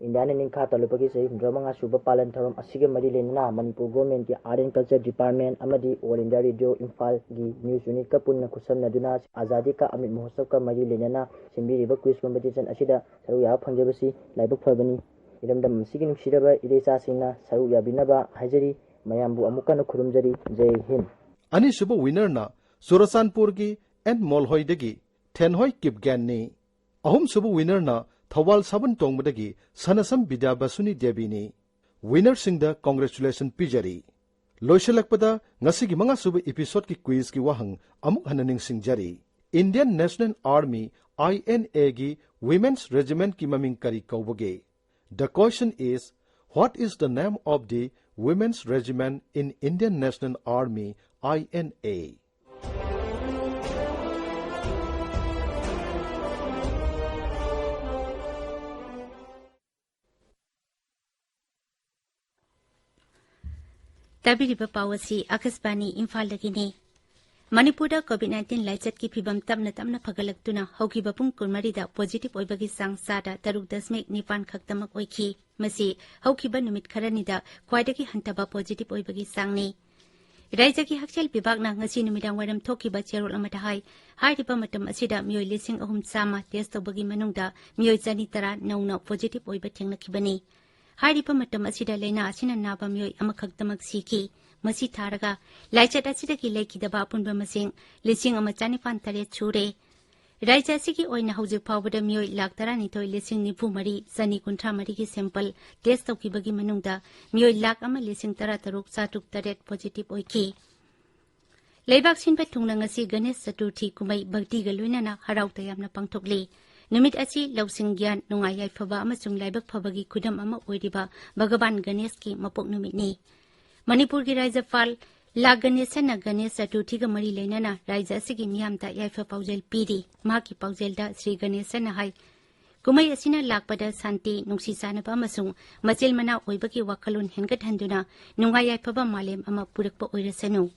ꯏꯟꯗꯤꯌꯥꯅ ꯅꯤꯡꯈꯥ ꯇꯝꯂꯛꯄꯒꯤ ꯆꯍꯤ ꯍꯨꯝꯗ꯭ꯔꯥ ꯃꯉꯥ ꯁꯨꯕ ꯄꯥꯂꯟ ꯊꯧꯔꯝ ꯑꯁꯤꯒ ꯃꯔꯤ ꯂꯩꯅꯅ ꯃꯅꯤꯄꯨꯔ ꯒꯣꯔꯃꯦꯟꯒꯤ ꯑꯥꯔꯠ ꯑꯦꯟ ꯀꯜꯆꯔ ꯗꯤꯄꯥꯔꯠꯃꯦꯟ ꯑꯃꯗꯤ ꯑꯣꯜ ꯏꯟꯗꯤꯌꯥ ꯔꯦꯗꯤꯑꯣ ꯏꯝꯐꯥꯜꯒꯤ ꯅ꯭ꯌꯨꯁ ꯌꯨꯅꯤꯠꯀ ꯄꯨꯟꯅ ꯈꯨꯠꯁꯝꯅꯗꯨꯅ ꯑꯖꯥꯗꯤ ꯀꯥ ꯑꯃꯤꯠ ꯃꯍꯣꯠꯁꯕꯀ ꯃꯔꯤ ꯂꯩꯅꯅ ꯁꯤꯟꯕꯤꯔꯤꯕ ꯀ꯭ꯋꯤꯖ ꯀꯣꯝꯄꯤꯇꯤꯁꯟ ꯑꯁꯤꯗ ꯁꯔꯨꯛ ꯌꯥꯕ ꯐꯪꯖꯕꯁꯤ ꯂꯥꯏꯕꯛ ꯐꯕꯅꯤ꯫ ꯏꯔꯝꯗꯝ ꯑꯁꯤꯒꯤ ꯅꯨꯡꯁꯤꯔꯕ ꯏꯔꯩꯆꯥꯁꯤꯡꯅ ꯁꯔꯨꯛ ꯌꯥꯕꯤꯅꯕ ꯍꯥꯏꯖꯔꯤ꯫ ꯃꯌꯥꯝꯕꯨ ꯑꯃꯨꯛ ꯍꯟꯅ ꯈꯨꯔꯨꯝꯖꯔꯤ꯫ ꯖꯩ ꯍꯤꯟ꯫ ꯑꯅꯤꯁꯨꯕ ꯋꯤꯅꯔꯅ ꯆꯨꯔꯆꯥꯟꯄꯨꯔꯒꯤ ꯑꯦꯟ ꯃꯣꯜꯍꯣꯏꯗꯒꯤ ꯊꯦꯟꯍꯣꯏ ꯀꯤꯞꯒꯦꯟꯅꯤ꯫ ꯑꯍꯨꯝꯁꯨꯕ ꯋꯤꯅꯔꯅ ꯊꯧꯕꯥꯜ ꯁꯥꯕꯟ ꯇꯣꯡꯕꯗꯒꯤ ꯁꯅꯁꯝ ꯕꯤꯗ꯭ꯌꯥꯕꯁꯨꯅꯤ ꯗꯦꯕꯤꯅꯤ꯫ ꯋꯤꯅꯔꯁꯤꯡꯗ ꯀꯣꯡꯒ꯭ꯔꯦꯆꯨꯂꯦꯁꯟ ꯄꯤꯖꯔꯤ꯫ ꯂꯣꯏꯁꯤꯜꯂꯛꯄꯗ ꯉꯁꯤꯒꯤ ꯃꯉꯥꯁꯨꯕ ꯏꯄꯤꯁꯣꯗꯀꯤ ꯀ꯭ꯋꯤꯖꯀꯤ ꯋꯥꯍꯪ ꯑꯃꯨꯛ ꯍꯟꯅ ꯅꯤꯡꯁꯤꯡꯖꯔꯤ꯫ Indian National Army, I N A ꯒꯤ Women's Regiment ꯀꯤ ꯃꯃꯤꯡ ꯀꯔꯤ ꯀꯧꯕꯒꯦ? The question is, what is the name of the Women's Regiment in Indian National Army, I N A? ꯇꯥꯕꯤꯔꯤꯕ ꯄꯥꯎ ꯑꯁꯤ ꯑꯀꯥꯁꯕꯥꯅꯤ ꯏꯝꯐꯥꯜꯗꯒꯤꯅꯤ꯫ ꯃꯅꯤꯄꯨꯔꯗ ꯀꯣꯚꯤꯗ ꯅꯥꯏꯟꯇꯤꯟ ꯂꯥꯏꯆꯠꯀꯤ ꯐꯤꯕꯝ ꯇꯞꯅ ꯇꯞꯅ ꯐꯒꯠꯂꯛꯇꯨꯅ ꯍꯧꯈꯤꯕ ꯄꯨꯡ ꯀꯨꯟꯃꯔꯤꯗ ꯄꯣꯖꯤꯇꯤꯚ ꯑꯣꯏꯕꯒꯤ ꯆꯥꯡ ꯆꯥꯗ ꯇꯔꯨꯛ ꯗꯁꯃꯤꯛ ꯅꯤꯄꯥꯟ ꯈꯛꯇꯃꯛ ꯑꯣꯏꯈꯤ꯫ ꯃꯁꯤ ꯍꯧꯈꯤꯕ ꯅꯨꯃꯤꯠ ꯈꯔꯅꯤꯗ ꯈ꯭ꯋꯥꯏꯗꯒꯤ ꯍꯟꯊꯕ ꯄꯣꯖꯤꯇꯤꯚ ꯑꯣꯏꯕꯒꯤ ꯆꯥꯡꯅꯤ꯫ ꯔꯥꯏꯖ꯭ꯌꯒꯤ ꯍꯛꯁꯦꯜ ꯕꯤꯚꯥꯒꯅ ꯉꯁꯤ ꯅꯨꯃꯤꯗꯥꯡ ꯋꯥꯏꯔꯝ ꯊꯣꯛꯈꯤꯕ ꯆꯦꯔꯣꯜ ꯑꯃꯗ ꯍꯥꯏ, ꯍꯥꯏꯔꯤꯕ ꯃꯇꯝ ꯑꯁꯤꯗ ꯃꯤꯑꯣꯏ ꯂꯤꯁꯤꯡ ꯑꯍꯨꯝ ꯆꯥꯝꯃ ꯇꯦꯁ ꯇꯧꯕꯒꯤ ꯃꯅꯨꯡꯗ ꯃꯤꯑꯣꯏ ꯆꯅꯤ ꯇꯔꯥ ꯅꯧꯅ ꯄꯣꯖꯤꯇꯤꯚ ꯑꯣꯏꯕ ꯊꯦꯡꯅꯈꯤꯕꯅꯤ꯫ ꯍꯥꯏꯔꯤꯕ ꯃꯇꯝ ꯑꯁꯤꯗ ꯂꯥꯏꯅꯥ ꯑꯁꯤꯅ ꯅꯥꯕ ꯃꯤꯑꯣꯏ ꯑꯃꯈꯛꯇꯃꯛ ꯁꯤꯈꯤ꯫ ꯃꯁꯤ ꯊꯥꯔꯒ ꯂꯥꯏꯆꯠ ꯑꯁꯤꯗꯒꯤ ꯂꯩꯈꯤꯗꯕ ꯑꯄꯨꯟꯕ ꯃꯁꯤꯡ ꯂꯤꯁꯤꯡ ꯑꯃ ꯆꯅꯤꯄꯥꯟ ꯇꯔꯦꯠ ꯁꯨꯔꯦ꯫ ꯔꯥꯏꯖ꯭ꯌ ꯑꯁꯤꯒꯤ ꯑꯣꯏꯅ ꯍꯧꯖꯤꯛ ꯐꯥꯎꯕꯗ ꯃꯤꯑꯣꯏ ꯂꯥꯈ ꯇꯔꯥꯅꯤꯊꯣꯏ ꯂꯤꯁꯤꯡ ꯅꯤꯐꯨ ꯃꯔꯤ ꯆꯅꯤ ꯀꯨꯟꯊ꯭ꯔꯥ ꯃꯔꯤꯒꯤ ꯁꯦꯝꯄꯜ ꯇꯦꯁ ꯇꯧꯈꯤꯕꯒꯤ ꯃꯅꯨꯡꯗ ꯃꯤꯑꯣꯏ ꯂꯥꯈ ꯑꯃ ꯂꯤꯁꯤꯡ ꯇꯔꯥ ꯇꯔꯨꯛ ꯆꯥꯇ꯭ꯔꯨꯛ ꯇꯔꯦꯠ ꯄꯣꯖꯤꯇꯤꯚ ꯑꯣꯏꯈꯤ꯫ ꯂꯩꯕꯥꯛ ꯁꯤꯟꯕ ꯊꯨꯡꯅ ꯉꯁꯤ ꯒꯅꯦꯁ ꯆꯇꯨꯔꯊꯤ ꯀꯨꯝꯍꯩ ꯚꯛꯇꯤꯒ ꯂꯣꯏꯅꯅ ꯍꯔꯥꯎ ꯇꯌꯥꯝꯅ ꯄꯥꯡꯊꯣꯛꯂꯤ꯫ ꯅꯨꯃꯤꯠ ꯑꯁꯤ ꯂꯧꯁꯤꯡ, ꯒ꯭ꯌꯥꯟ, ꯅꯨꯡꯉꯥꯏ ꯌꯥꯏꯐꯕ ꯑꯃꯁꯨꯡ ꯂꯥꯏꯕꯛ ꯐꯕꯒꯤ ꯈꯨꯗꯝ ꯑꯃ ꯑꯣꯏꯔꯤꯕ ꯚꯒꯕꯥꯟ ꯒꯅꯦꯁꯀꯤ ꯃꯄꯣꯛ ꯅꯨꯃꯤꯠꯅꯤ꯫ ꯃꯅꯤꯄꯨꯔꯒꯤ ꯔꯥꯖ꯭ꯌꯄꯥꯜ ꯂꯥ ꯒꯅꯦꯁꯟꯅ ꯒꯅꯦꯁ ꯆꯇꯨꯔꯊꯤꯒ ꯃꯔꯤ ꯂꯩꯅꯅ ꯔꯥꯖ꯭ꯌ ꯑꯁꯤꯒꯤ ꯃꯤꯌꯥꯝꯗ ꯌꯥꯏꯐ ꯄꯥꯎꯖꯦꯜ ꯄꯤꯔꯤ꯫ ꯃꯍꯥꯛꯀꯤ ꯄꯥꯎꯖꯦꯜꯗ ꯁ꯭ꯔꯤ ꯒꯅꯦꯁꯟꯅ ꯍꯥꯏ, ꯀꯨꯝꯍꯩ ꯑꯁꯤꯅ ꯂꯥꯛꯄꯗ ꯁꯥꯟꯇꯤ, ꯅꯨꯡꯁꯤ ꯆꯥꯟꯅꯕ ꯑꯃꯁꯨꯡ ꯃꯆꯤꯜ ꯃꯅꯥꯎ ꯑꯣꯏꯕꯒꯤ ꯋꯥꯈꯜꯂꯣꯟ ꯍꯦꯟꯒꯠꯍꯟꯗꯨꯅ ꯅꯨꯡꯉꯥꯏ ꯌꯥꯏꯐꯕ ꯃꯥꯂꯦꯝ ꯑꯃ ꯄꯨꯔꯛꯄ ꯑꯣꯏꯔꯁꯅꯨ꯫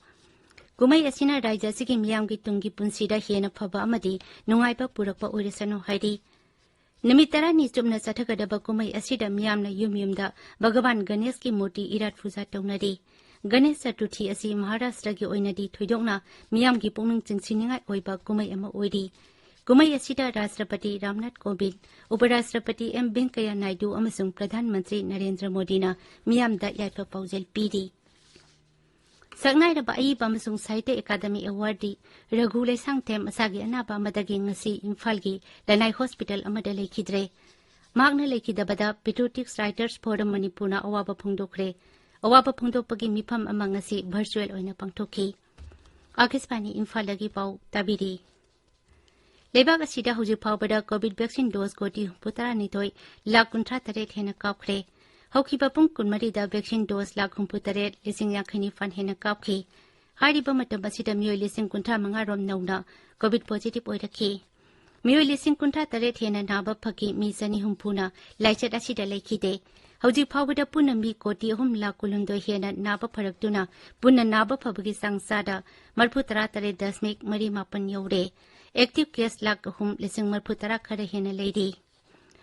ꯀꯨꯝꯍꯩ ꯑꯁꯤꯅ ꯔꯥꯖ꯭ꯌ ꯑꯁꯤꯒꯤ ꯃꯤꯌꯥꯝꯒꯤ ꯇꯨꯡꯒꯤ ꯄꯨꯟꯁꯤꯗ ꯍꯦꯟꯅ ꯐꯕ ꯑꯃꯗꯤ ꯅꯨꯡꯉꯥꯏꯕ ꯄꯨꯔꯛꯄ ꯑꯣꯏꯔꯁꯅꯨ ꯍꯥꯏꯔꯤ꯫ ꯅꯨꯃꯤꯠ ꯇꯔꯥꯅꯤ ꯆꯨꯞꯅ ꯆꯠꯊꯒꯗꯕ ꯀꯨꯝꯍꯩ ꯑꯁꯤꯗ ꯃꯤꯌꯥꯝꯅ ꯌꯨꯝ ꯌꯨꯝꯗ ꯚꯒꯋꯥꯟ ꯒꯅꯦꯁꯀꯤ ꯃꯨꯔꯇꯤ ꯏꯔꯥꯠ ꯄꯨꯖꯥ ꯇꯧꯅꯔꯤ꯫ ꯒꯅꯦꯁ ꯆꯇꯨꯔꯊꯤ ꯑꯁꯤ ꯃꯍꯥꯔꯥꯁꯇ꯭ꯔꯒꯤ ꯑꯣꯏꯅꯗꯤ ꯊꯣꯏꯗꯣꯛꯅ ꯃꯤꯌꯥꯝꯒꯤ ꯄꯨꯛꯅꯤꯡ ꯆꯤꯡꯁꯤꯟꯅꯤꯡꯉꯥꯏ ꯑꯣꯏꯕ ꯀꯨꯝꯍꯩ ꯑꯃ ꯑꯣꯏꯔꯤ꯫ ꯀꯨꯝꯍꯩ ꯑꯁꯤꯗ ꯔꯥꯁꯇ꯭ꯔꯄꯇꯤ ꯔꯥꯝꯅꯥꯊ ꯀꯣꯕꯤꯟꯗ, ꯎꯄꯔꯥꯁꯇ꯭ꯔꯄꯇꯤ ꯑꯦꯝ ꯚꯦꯡꯀꯌꯥ ꯅꯥꯏꯗꯨ ꯑꯃꯁꯨꯡ ꯄ꯭ꯔꯙꯥꯟ ꯃꯟꯇ꯭ꯔꯤ ꯅꯔꯦꯟꯗ꯭ꯔ ꯃꯣꯗꯤꯅ ꯃꯤꯌꯥꯝꯗ ꯌꯥꯏꯐ ꯄꯥꯎꯖꯦꯜ ꯄꯤꯔꯤ꯫ ꯁꯛꯅꯥꯏꯔꯕ ꯑꯏꯕ ꯑꯃꯁꯨꯡ ꯁꯥꯍꯤꯇ꯭ꯌ ꯑꯦꯀꯥꯗꯃꯤ ꯑꯦꯋꯥꯔꯗꯤ ꯔꯘꯨ ꯂꯩꯁꯥꯡꯊꯦꯝ ꯃꯁꯥꯒꯤ ꯑꯅꯥꯕ ꯑꯃꯗꯒꯤ ꯉꯁꯤ ꯏꯝꯐꯥꯜꯒꯤ ꯂꯅꯥꯏ ꯍꯣꯁꯄꯤꯇꯥꯜ ꯑꯃꯗ ꯂꯩꯈꯤꯗ꯭ꯔꯦ꯫ ꯃꯍꯥꯛꯅ ꯂꯩꯈꯤꯗꯕꯗ Patriotic Writers Forum ꯃꯅꯤꯄꯨꯔꯅ ꯑꯋꯥꯕ ꯐꯣꯡꯗꯣꯛꯈ꯭ꯔꯦ꯫ ꯑꯋꯥꯕ ꯐꯣꯡꯗꯣꯛꯄꯒꯤ ꯃꯤꯐꯝ ꯑꯃ ꯉꯁꯤ ꯚꯔꯆꯨꯑꯦꯜ ꯑꯣꯏꯅ ꯄꯥꯡꯊꯣꯛꯈꯤ꯫ ꯑꯥꯀꯥꯁꯕꯥꯅꯤ ꯏꯝꯐꯥꯜꯗꯒꯤ ꯄꯥꯎ ꯇꯥꯕꯤꯔꯤ꯫ ꯂꯩꯕꯥꯛ ꯑꯁꯤꯗ ꯍꯧꯖꯤꯛ ꯐꯥꯎꯕꯗ ꯀꯣꯚꯤꯗ ꯚꯦꯛꯁꯤꯟ ꯗꯣꯁ ꯀꯣꯇꯤ ꯍꯨꯝꯐꯨꯇꯔꯥꯅꯤꯊꯣꯏ ꯂꯥꯈ ꯀꯨꯟꯊ꯭ꯔꯥ ꯇꯔꯦꯠ ꯍꯦꯟꯅ ꯀꯥꯞꯈ꯭ꯔꯦ꯫ ꯍꯧꯈꯤꯕ ꯄꯨꯡ ꯀꯨꯟꯃꯔꯤꯗ ꯚꯦꯛꯁꯤꯟ ꯗꯣꯁ ꯂꯥꯈ ꯍꯨꯝꯐꯨꯇꯔꯦꯠ ꯂꯤꯁꯤꯡ ꯌꯥꯡꯈꯩ ꯅꯤꯄꯥꯟ ꯍꯦꯟꯅ ꯀꯥꯞꯈꯤ꯫ ꯍꯥꯏꯔꯤꯕ ꯃꯇꯝ ꯑꯁꯤꯗ ꯃꯤꯑꯣꯏ ꯂꯤꯁꯤꯡ ꯀꯨꯟꯊ꯭ꯔꯥ ꯃꯉꯥ ꯔꯣꯝ ꯅꯧꯅ ꯀꯣꯚꯤꯗ ꯄꯣꯖꯤꯇꯤꯚ ꯑꯣꯏꯔꯛꯈꯤ꯫ ꯃꯤꯑꯣꯏ ꯂꯤꯁꯤꯡ ꯀꯨꯟꯊ꯭ꯔꯥ ꯇꯔꯦꯠ ꯍꯦꯟꯅ ꯅꯥꯕ ꯐꯈꯤ, ꯃꯤ ꯆꯅꯤ ꯍꯨꯝꯐꯨꯅ ꯂꯥꯏꯆꯠ ꯑꯁꯤꯗ ꯂꯩꯈꯤꯗꯦ꯫ ꯍꯧꯖꯤꯛ ꯐꯥꯎꯕꯗ ꯄꯨꯟꯅ ꯃꯤ ꯀꯣꯇꯤ ꯑꯍꯨꯝ ꯂꯥꯈ ꯀꯨꯟꯍꯨꯝꯗꯣꯏ ꯍꯦꯟꯅ ꯅꯥꯕ ꯐꯔꯛꯇꯨꯅ ꯄꯨꯟꯅ ꯅꯥꯕ ꯐꯕꯒꯤ ꯆꯥꯡ ꯆꯥꯗ ꯃꯔꯐꯨ ꯇꯔꯥ ꯇꯔꯦꯠ ꯗꯁꯃꯤꯛ ꯃꯔꯤ ꯃꯥꯄꯟ ꯌꯧꯔꯦ꯫ ꯑꯦꯛꯇꯤꯚ ꯀꯦꯁ ꯂꯥꯈ ꯑꯍꯨꯝ ꯂꯤꯁꯤꯡ ꯃꯔꯐꯨ ꯇꯔꯥ ꯈꯔ ꯍꯦꯟꯅ ꯂꯩꯔꯤ꯫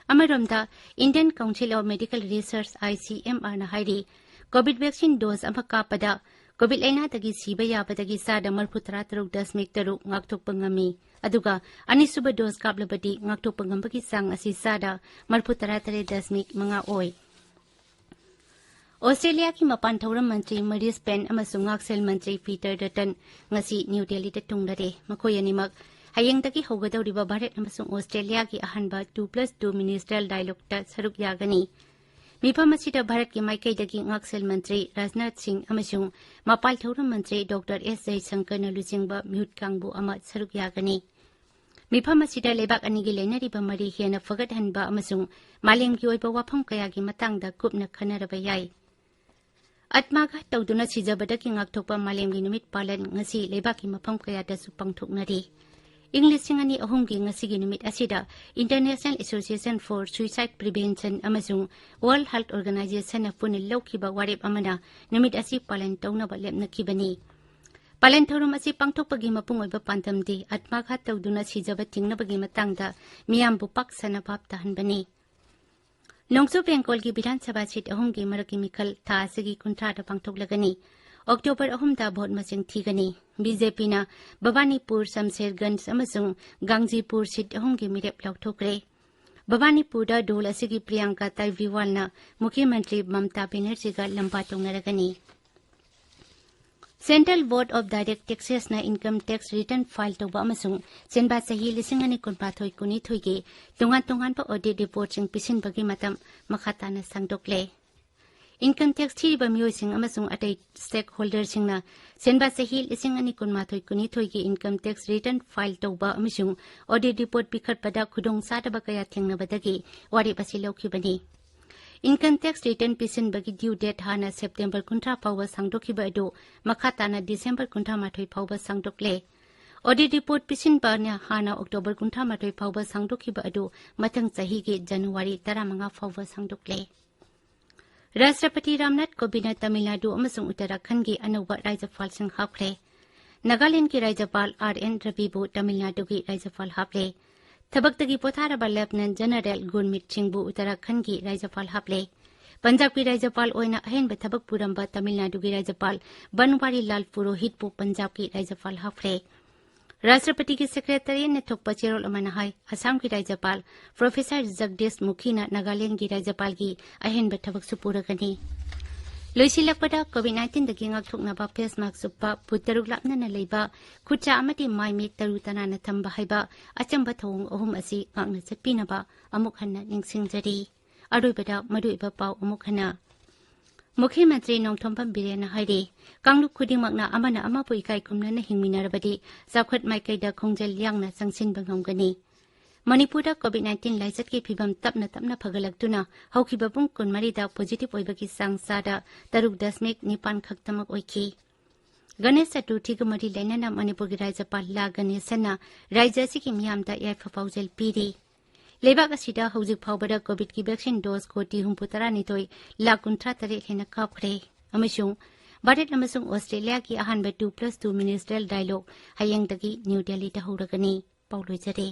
ꯑꯃꯔꯣꯝꯗ, Indian Council of Medical Research, ICMRꯅ ꯍꯥꯏꯔꯤ, ꯀꯣꯚꯤꯗ ꯚꯦꯛꯁꯤꯟ ꯗꯣꯁ ꯑꯃ ꯀꯥꯞꯄꯗ ꯀꯣꯚꯤꯗ ꯂꯥꯏꯅꯥꯗꯒꯤ ꯁꯤꯕ ꯌꯥꯕꯗꯒꯤ ꯆꯥꯗ ꯃꯔꯐꯨ ꯇꯔꯥ ꯇꯔꯨꯛ ꯗꯁꯃꯤꯛ ꯇꯔꯨꯛ ꯉꯥꯛꯊꯣꯛꯄ ꯉꯝꯃꯤ꯫ ꯑꯗꯨꯒ ꯑꯅꯤꯁꯨꯕ ꯗꯣꯁ ꯀꯥꯞꯂꯕꯗꯤ ꯉꯥꯛꯊꯣꯛꯄ ꯉꯝꯕꯒꯤ ꯆꯥꯡ ꯑꯁꯤ ꯆꯥꯗ ꯃꯔꯐꯨ ꯇꯔꯥ ꯇꯔꯦꯠ ꯗꯁꯃꯤꯛ ꯃꯉꯥ ꯑꯣꯏ꯫ ꯑꯣꯁꯇ꯭ꯔꯦꯂꯤꯌꯥꯒꯤ ꯃꯄꯥꯟ ꯊꯧꯔꯝ ꯃꯟꯇ꯭ꯔꯤ ꯃꯔꯤꯁ ꯄꯦꯟ ꯑꯃꯁꯨꯡ ꯉꯥꯛꯁꯦꯜ ꯃꯟꯇ꯭ꯔꯤ ꯄꯤꯇꯔ ꯗꯇꯟ ꯉꯁꯤ ꯅ꯭ꯌꯨ ꯗꯦꯜꯂꯤꯗ ꯊꯨꯡꯂꯔꯦ꯫ ꯃꯈꯣꯏ ꯑꯅꯤꯃꯛ ꯍꯌꯦꯡꯗꯒꯤ ꯍꯧꯒꯗꯧꯔꯤꯕ ꯚꯥꯔꯠ ꯑꯃꯁꯨꯡ ꯑꯣꯁꯇ꯭ꯔꯦꯂꯤꯌꯥꯒꯤ ꯑꯍꯥꯟꯕ two plus two ministerial dialogueꯇ ꯁꯔꯨꯛ ꯌꯥꯒꯅꯤ꯫ ꯃꯤꯐꯝ ꯑꯁꯤꯗ ꯚꯥꯔꯠꯀꯤ ꯃꯥꯏꯀꯩꯗꯒꯤ ꯉꯥꯛꯁꯦꯜ ꯃꯟꯇ꯭ꯔꯤ ꯔꯥꯖꯅꯥꯊ ꯁꯤꯡ ꯑꯃꯁꯨꯡ ꯃꯄꯥꯜ ꯊꯧꯔꯝ ꯃꯟꯇ꯭ꯔꯤ ꯗꯣꯛꯇꯔ ꯑꯦꯁ ꯖꯌꯁꯪꯀꯔꯅ ꯂꯨꯆꯤꯡꯕ ꯃꯤꯍꯨꯠ ꯀꯥꯡꯕꯨ ꯑꯃ ꯁꯔꯨꯛ ꯌꯥꯒꯅꯤ꯫ ꯃꯤꯐꯝ ꯑꯁꯤꯗ ꯂꯩꯕꯥꯛ ꯑꯅꯤꯒꯤ ꯂꯩꯅꯔꯤꯕ ꯃꯔꯤ ꯍꯦꯟꯅ ꯐꯒꯠꯍꯟꯕ ꯑꯃꯁꯨꯡ ꯃꯥꯂꯦꯝꯒꯤ ꯑꯣꯏꯕ ꯋꯥꯐꯝ ꯀꯌꯥꯒꯤ ꯃꯇꯥꯡꯗ ꯀꯨꯞꯅ ꯈꯟꯅꯔꯕ ꯌꯥꯏ꯫ ꯑꯇꯃꯥꯘꯥꯠ ꯇꯧꯗꯨꯅ ꯁꯤꯖꯕꯗꯒꯤ ꯉꯥꯛꯊꯣꯛꯄ ꯃꯥꯂꯦꯝꯒꯤ ꯅꯨꯃꯤꯠ ꯄꯥꯂꯟ ꯉꯁꯤ ꯂꯩꯕꯥꯛꯀꯤ ꯃꯐꯝ ꯀꯌꯥꯗꯁꯨ ꯄꯥꯡꯊꯣꯛꯅꯔꯤ꯫ ꯏꯪ ꯂꯤꯁꯤꯡ ꯑꯅꯤ ꯑꯍꯨꯝꯒꯤ ꯉꯁꯤꯒꯤ ꯅꯨꯃꯤꯠ ꯑꯁꯤꯗ International Association for Suicide Prevention ꯑꯃꯁꯨꯡ World Health Organizationꯅ ꯄꯨꯟꯅ ꯂꯧꯈꯤꯕ ꯋꯥꯔꯦꯞ ꯑꯃꯅ ꯅꯨꯃꯤꯠ ꯑꯁꯤ ꯄꯥꯂꯟ ꯇꯧꯅꯕ ꯂꯦꯞꯅꯈꯤꯕꯅꯤ꯫ ꯀꯥꯂꯦꯟ ꯊꯧꯔꯝ ꯑꯁꯤ ꯄꯥꯡꯊꯣꯛꯄꯒꯤ ꯃꯄꯨꯡ ꯑꯣꯏꯕ ꯄꯥꯟꯗꯝꯗꯤ ꯑꯥꯠꯃꯥꯘꯥꯠ ꯇꯧꯗꯨꯅ ꯁꯤꯖꯕ ꯊꯤꯡꯅꯕꯒꯤ ꯃꯇꯥꯡꯗ ꯃꯤꯌꯥꯝꯕꯨ ꯄꯥꯛ ꯁꯟꯅ ꯚꯥꯞ ꯇꯥꯍꯟꯕꯅꯤ꯫ ꯅꯣꯡꯆꯨꯞ ꯕꯦꯡꯒꯣꯜꯒꯤ ꯕꯤꯙꯥꯟ ꯁꯚꯥ ꯁꯤꯠ ꯑꯍꯨꯝꯒꯤ ꯃꯔꯛꯀꯤ ꯃꯤꯈꯜ ꯊꯥ ꯑꯁꯤꯒꯤ ꯀꯨꯟꯊ꯭ꯔꯥꯗ ꯄꯥꯡꯊꯣꯛꯂꯒꯅꯤ꯫ ꯑꯣꯛꯇꯣꯕꯔ ꯑꯍꯨꯝꯗ ꯚꯣꯠ ꯃꯁꯤꯡ ꯊꯤꯒꯅꯤ꯫ ꯕꯤ ꯖꯦ ꯄꯤꯅ ꯚꯕꯥꯅꯤꯄꯨꯔ, ꯁꯝꯁꯦꯔꯒꯟꯖ ꯑꯃꯁꯨꯡ ꯒꯥꯡꯖꯤꯄꯨꯔ ꯁꯤꯠ ꯑꯍꯨꯝꯒꯤ ꯃꯤꯔꯦꯞ ꯂꯥꯎꯊꯣꯛꯈ꯭ꯔꯦ꯫ ꯚꯕꯥꯅꯤꯄꯨꯔꯗ ꯗꯣꯜ ꯑꯁꯤꯒꯤ ꯄ꯭ꯔꯤꯌꯥꯡꯀꯥ ꯇꯥꯏꯕꯤꯋꯥꯜꯅ ꯃꯨꯈ꯭ꯌ ꯃꯟꯇ꯭ꯔꯤ ꯃꯝꯇꯥ ꯕꯦꯅꯔꯖꯤꯒ ꯂꯝꯕꯥ ꯇꯧꯅꯔꯒꯅꯤ꯫ Central Board of Direct Taxesꯅ income tax return file ꯇꯧꯕ ꯑꯃꯁꯨꯡ ꯁꯦꯟꯕꯥ ꯆꯍꯤ ꯂꯤꯁꯤꯡ ꯑꯅꯤ ꯀꯨꯟꯃꯥꯊꯣꯏ ꯀꯨꯟꯅꯤꯊꯣꯏꯒꯤ ꯇꯣꯉꯥꯟ ꯇꯣꯉꯥꯟꯕ audit reportꯁꯤꯡ ꯄꯤꯁꯤꯟꯕꯒꯤ ꯃꯇꯝ ꯃꯈꯥ ꯇꯥꯅ ꯁꯥꯡꯗꯣꯛꯂꯦ꯫ Income tax ꯊꯤꯔꯤꯕ ꯃꯤꯑꯣꯏꯁꯤꯡ ꯑꯃꯁꯨꯡ ꯑꯇꯩ stakeholderꯁꯤꯡꯅ ꯁꯦꯟꯕꯥ ꯆꯍꯤ ꯂꯤꯁꯤꯡ ꯑꯅꯤ ꯀꯨꯟꯃꯥꯊꯣꯏ ꯀꯨꯟꯅꯤꯊꯣꯏꯒꯤ income tax return file ꯇꯧꯕ ꯑꯃꯁꯨꯡ audit report ꯄꯤꯈꯠꯄꯗ ꯈꯨꯗꯣꯡꯆꯥꯗꯕ ꯀꯌꯥ ꯊꯦꯡꯅꯕꯗꯒꯤ ꯋꯥꯔꯦꯞ ꯑꯁꯤ ꯂꯧꯈꯤꯕꯅꯤ꯫ Income tax return ꯄꯤꯁꯤꯟꯕꯒꯤ due date ꯍꯥꯟꯅ September ꯀꯨꯟꯊ꯭ꯔꯥ ꯐꯥꯎꯕ ꯁꯥꯡꯗꯣꯛꯈꯤꯕ ꯑꯗꯨ ꯃꯈꯥ ꯇꯥꯅ December ꯀꯨꯟꯊ꯭ꯔꯥ ꯃꯥꯊꯣꯏ ꯐꯥꯎꯕ ꯁꯥꯡꯗꯣꯛꯂꯦ꯫ Audit report ꯄꯤꯁꯤꯟꯕꯅ ꯍꯥꯟꯅ October ꯀꯨꯟꯊ꯭ꯔꯥ ꯃꯥꯊꯣꯏ ꯐꯥꯎꯕ ꯁꯥꯡꯗꯣꯛꯈꯤꯕ ꯑꯗꯨ ꯃꯊꯪ ꯆꯍꯤꯒꯤ January ꯇꯔꯥꯃꯉꯥ ꯐꯥꯎꯕ ꯁꯥꯡꯗꯣꯛꯂꯦ꯫ ꯔꯥꯁꯇ꯭ꯔꯄꯇꯤ ꯔꯥꯝꯅꯥꯊ ꯀꯣꯕꯤꯟꯗꯅ ꯇꯥꯃꯤꯜ ꯅꯥꯗꯨ ꯑꯃꯁꯨꯡ ꯎꯠꯇꯔꯥꯈꯟꯗꯒꯤ ꯑꯅꯧꯕ ꯔꯥꯖ꯭ꯌꯄꯥꯜꯁꯤꯡ ꯍꯥꯞꯈ꯭ꯔꯦ꯫ ꯅꯥꯒꯥꯂꯦꯟꯗꯒꯤ ꯔꯥꯖ꯭ꯌꯄꯥꯜ ꯑꯥꯔ ꯑꯦꯟ ꯔꯕꯤꯕꯨ ꯇꯥꯃꯤꯜ ꯅꯥꯗꯨꯒꯤ ꯔꯥꯖ꯭ꯌꯄꯥꯜ ꯍꯥꯞꯂꯦ꯫ ꯊꯕꯛꯇꯒꯤ ꯄꯣꯊꯥꯔꯕ ꯂꯦꯐꯇꯤꯅꯦꯟꯠ ꯖꯦꯅꯔꯦꯜ ꯒꯨꯔꯃꯤꯠ ꯁꯤꯡꯕꯨ ꯎꯠꯇꯔꯥꯈꯟꯗꯒꯤ ꯔꯥꯖ꯭ꯌꯄꯥꯜ ꯍꯥꯞꯂꯦ꯫ ꯄꯟꯖꯥꯕꯀꯤ ꯔꯥꯖ꯭ꯌꯄꯥꯜ ꯑꯣꯏꯅ ꯑꯍꯦꯟꯕ ꯊꯕꯛ ꯄꯨꯔꯝꯕ ꯇꯥꯃꯤꯜ ꯅꯥꯗꯨꯒꯤ ꯔꯥꯖ꯭ꯌꯄꯥꯜ ꯕꯟꯋꯥꯔꯤꯂꯥꯜ ꯄꯨꯔꯣꯍꯤꯠꯄꯨ ꯄꯟꯖꯥꯕꯀꯤ ꯔꯥꯖ꯭ꯌꯄꯥꯜ ꯍꯥꯞꯈ꯭ꯔꯦ꯫ ꯔꯥꯁꯇ꯭ꯔꯄꯇꯤꯒꯤ ꯁꯦꯀ꯭ꯔꯦꯇꯔꯤꯅ ꯊꯣꯛꯄ ꯆꯦꯔꯣꯜ ꯑꯃꯅ ꯍꯥꯏ, ꯑꯁꯥꯝꯒꯤ ꯔꯥꯖ꯭ꯌꯄꯥꯜ ꯄ꯭ꯔꯣꯐꯦꯁꯔ ꯖꯒꯗꯤꯁ ꯃꯨꯈꯤꯅ ꯅꯥꯒꯥꯂꯦꯟꯗꯒꯤ ꯔꯥꯖ꯭ꯌꯄꯥꯜꯒꯤ ꯑꯍꯦꯟꯕ ꯊꯕꯛ ꯁꯨꯄꯨꯔꯒꯅꯤ꯫ ꯂꯣꯏꯁꯤꯜꯂꯛꯄꯗ, ꯀꯣꯚꯤꯗ ꯅꯥꯏꯟꯇꯤꯟꯗꯒꯤ ꯉꯥꯛꯊꯣꯛꯅꯕ ꯐꯦꯁ ꯃꯥꯁꯛ ꯎꯞꯄ, ꯐꯨꯠ ꯇꯔꯨꯛ ꯂꯥꯞꯅꯅ ꯂꯩꯕ, ꯈꯨꯠꯁꯥ ꯑꯃꯗꯤ ꯃꯥꯏ ꯃꯤꯠ ꯇꯔꯨ ꯇꯅꯥꯟꯅ ꯊꯝꯕ ꯍꯥꯏꯕ ꯑꯆꯝꯕ ꯊꯧꯑꯣꯡ ꯑꯍꯨꯝ ꯑꯁꯤ ꯉꯥꯛꯅ ꯆꯠꯄꯤꯅꯕ ꯑꯃꯨꯛ ꯍꯟꯅ ꯅꯤꯡꯁꯤꯡꯖꯔꯤ꯫ ꯑꯔꯣꯏꯕꯗ ꯃꯔꯨꯑꯣꯏꯕ ꯄꯥꯎ ꯑꯃꯨꯛ ꯍꯟꯅ꯫ ꯃꯨꯈ꯭ꯌ ꯃꯟꯇ꯭ꯔꯤ ꯅꯣꯡꯊꯣꯝꯕꯝ ꯕꯤꯔꯦꯟꯅ ꯍꯥꯏꯔꯤ, ꯀꯥꯡꯂꯨꯞ ꯈꯨꯗꯤꯡꯃꯛꯅ ꯑꯃꯅ ꯑꯃꯕꯨ ꯏꯀꯥꯏ ꯈꯨꯝꯅꯅ ꯍꯤꯡꯃꯤꯟꯅꯔꯕꯗꯤ ꯆꯥꯎꯈꯠ ꯃꯥꯏꯀꯩꯗ ꯈꯣꯡꯖꯦꯜ ꯌꯥꯡꯅ ꯆꯪꯁꯤꯟꯕ ꯉꯝꯒꯅꯤ꯫ ꯃꯅꯤꯄꯨꯔꯗ ꯀꯣꯚꯤꯗ ꯅꯥꯏꯟꯇꯤꯟ ꯂꯥꯏꯆꯠꯀꯤ ꯐꯤꯚꯝ ꯇꯞꯅ ꯇꯞꯅ ꯐꯒꯠꯂꯛꯇꯨꯅ ꯍꯧꯈꯤꯕ ꯄꯨꯡ ꯀꯨꯟꯃꯔꯤꯗ ꯄꯣꯖꯤꯇꯤꯚ ꯑꯣꯏꯕꯒꯤ ꯆꯥꯡ ꯆꯥꯗ ꯇꯔꯨꯛ ꯗꯁꯃꯤꯛ ꯅꯤꯄꯥꯟ ꯈꯛꯇꯃꯛ ꯑꯣꯏꯈꯤ꯫ ꯒꯅꯦꯁ ꯆꯇꯨꯔꯊꯤꯒ ꯃꯔꯤ ꯂꯩꯅꯅ ꯃꯅꯤꯄꯨꯔꯒꯤ ꯔꯥꯖ꯭ꯌꯄꯥꯜ ꯂꯥ ꯒꯅꯦꯁꯟꯅ ꯔꯥꯖ꯭ꯌ ꯑꯁꯤꯒꯤ ꯃꯤꯌꯥꯝꯗ ꯌꯥꯏꯐ ꯄꯥꯎꯖꯦꯜ ꯄꯤꯔꯤ꯫ ꯂꯩꯕꯥꯛ ꯑꯁꯤꯗ ꯍꯧꯖꯤꯛ ꯐꯥꯎꯕꯗ ꯀꯣꯚꯤꯗꯀꯤ ꯚꯦꯛꯁꯤꯟ ꯗꯣꯁ ꯀꯣꯇꯤ ꯍꯨꯝꯐꯨ ꯇꯔꯥꯅꯤꯊꯣꯏ ꯂꯥꯈ ꯀꯨꯟꯊ꯭ꯔꯥ ꯇꯔꯦꯠ ꯍꯦꯟꯅ ꯀꯥꯞꯈ꯭ꯔꯦ ꯑꯃꯁꯨꯡ ꯚꯥꯔꯠ ꯑꯃꯁꯨꯡ ꯑꯣꯁꯇ꯭ꯔꯦꯂꯤꯌꯥꯒꯤ ꯑꯍꯥꯟꯕ two plus two ministerial dialogue ꯍꯌꯦꯡꯗꯒꯤ ꯅ꯭ꯌꯨ ꯗꯦꯜꯂꯤꯗ ꯍꯧꯔꯒꯅꯤ꯫ ꯄꯥꯎ ꯂꯣꯏꯖꯔꯦ꯫